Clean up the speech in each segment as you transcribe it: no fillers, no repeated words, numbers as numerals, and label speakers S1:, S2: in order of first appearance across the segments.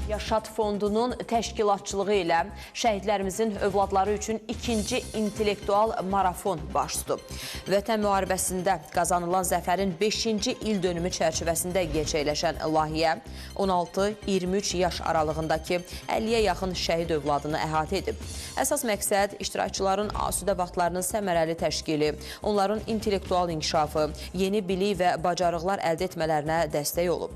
S1: Yaşad Fondunun təşkilatçılığı ilə şəhidlərimizin övladları üçün ikinci intellektual marafon baş tutub. Vətən müharibəsində qazanılan zəfərin 5-ci il dönümü çərçivəsində gerçəkləşən layihə 16-23 yaş aralığındakı 50-yə yaxın şəhid övladını əhatə edib. Əsas məqsəd iştirakçıların asudə vaxtlarının səmərəli təşkili, onların intellektual inkişafı, yeni bilik və bacarıqlar əldə etmələrinə dəstək olub.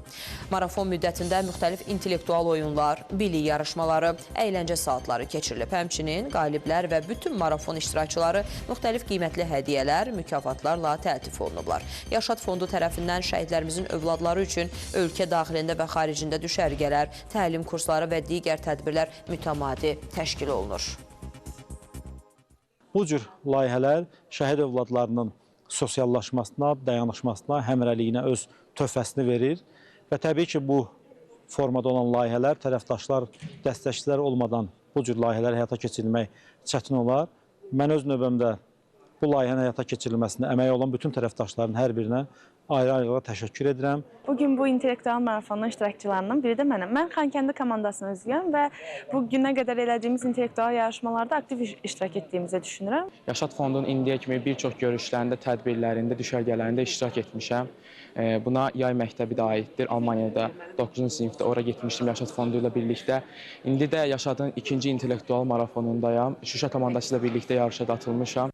S1: Marafon müddətində müxtəlif intellektual oyunlar, bilik yarışmaları, əyləncə saatları keçirilib. Həmçinin qaliblər və bütün marafon iştirakçıları müxtəlif qiymətli hədiyyələr, mükafatlarla təltif olunublar. Yaşad Fondu tərəfindən şəhidlərimizin övladları üçün ölkə daxilində və xaricində düşərgələr, təlim kursları və digər tədbirlər mütəmadi təşkil olunur.
S2: Bu cür layihələr şəhid övladlarının sosiallaşmasına, dayanışmasına, həmrəyliyinə öz töhfəsini verir və təbii ki, bu formada olan layihələr tərəfdaşlar, dəstəkçilər olmadan bu cür layihələr həyata keçirilmək çətin olar. Mən öz növbəmdə bu layihənin həyata keçirilməsində əməyi olan bütün tərəfdaşların hər birinə ayrı-ayrılıqda təşəkkür edirəm.
S3: Bugün bu intellektual marafonun iştirakçılarından biri də mənəm. Mən Xankəndi komandasının üzvüyəm və bu günə qədər elədiyimiz intellektual yarışmalarda aktiv iştirak etdiyimizi düşünürəm.
S4: Yaşad Fondunun indiyə kimi bir çox görüşlərində, tədbirlərində, düşərgələrində iştirak etmişəm. Buna yay məktəbi də aiddir. Almaniyada 9-cu sinifdə ora getmişdim Yaşad Fondu ilə birlikdə. İndi də Yaşadın ikinci intellektual marafonundayam. Şuşa komandası ilə birlikdə yarışa qatılmışam.